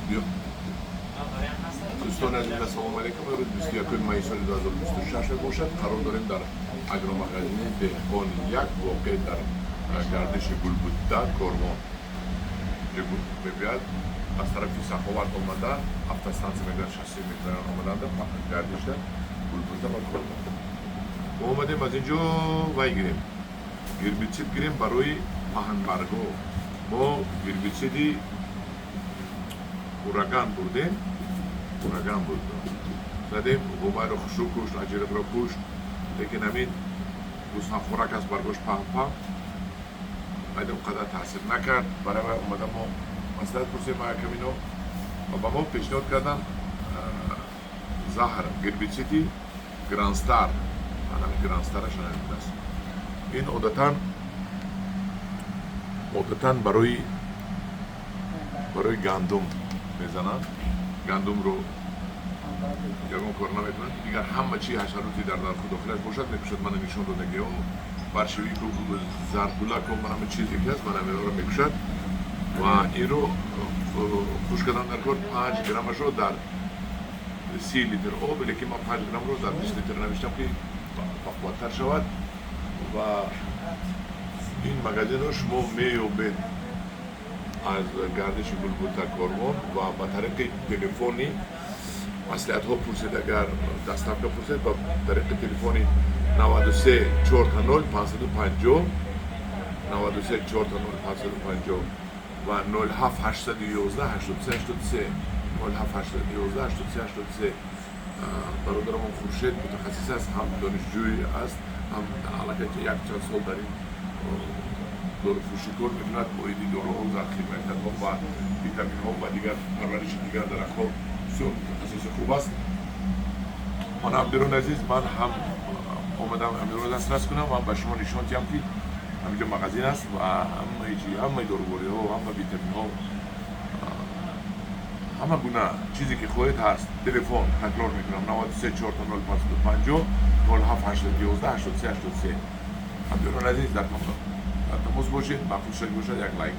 Биё. Дӯстони азиз, ассалому алайкум. Имрӯз 21 майи соли 2026 мебошад. Қарор дорем дар агромағазини «Деҳқони як», воқеъ дар гардиши Гулбудда, Корвон. Мебиёд аз тарафи Саховат омада, автостанция мегӯяд, шоссе мекунанд, омаданда гардишда Гулбудда ва Корвон. Мо омадем аз ин ҷо вай гирем, гербицид гирем барои паҳнбаргҳо. Мо гербициди «Ураган» бурдем, «Ураган» буд, задем, гумайро хушрӯ кушт, аҷириқро кушт, лекин ҳамин гӯсфандхӯрак аст, баргош паҳн паҳн, баъд он қадар таъсир накард. Барои вай омада мо маслиҳат пурсем акамино ва ба мо пешниҳод карданд заҳр, гербициди «Грандстар». Ҳамин «Грандстараш» ҳамин аст. Ин одатан барои гандум мезананд. Гандумро ягон кор намекунад, дигар ҳама чи ҳашароти дар дохилаш бошад, мекушад. Мана нишон додагиҳо, борщевику, зардгулаку, ман ҳама чизе ки ҳаст, ман ҳаминҳоро мекушад. Ва инро хуш кардан дар кор 5 граммашро дар 30 литр об, лекин ман 5 граммро дар 20 литр навиштам, ки бақувваттар шавад. Ва ин магазинро шумо меёбед аз гардиши Гулбута, Корвон, ва ба тариқи телефони маслиҳатҳо пурсед, агар доставка пурсед, ба тариқи телефони 93 4 0 550, 93 4 0 550 ва 07 811 83 83, 07 811 83 83. Бародарамон Хуршед мутахассис аст, ҳам донишҷӯй аст, ҳам аллакай як чанд сол дар ин доруфурӯшӣ кор мекунад. Оиди доруҳо, зархимиятҳо ва витаминҳо ва дигар парвариши дигар дарахтҳо бисёр мутахассиси хуб аст. Ман, ҳамдирони азиз, ман ҳам омадам ҳаминро дастрас кунам ва ба шумо нишон диҳам, ки ҳаминҷо магазин аст ва ҳамаи чи, ҳамаи дорувориҳо, ҳама витаминҳо, ҳама гуна чизе ки хоҳед, ҳаст. Телефон такрор мекунам: 93 4 0 550, 07 811 83 83. Ҳамдирони азиз, дар тамос бошед. Маъқул шуда бошад, як лайк.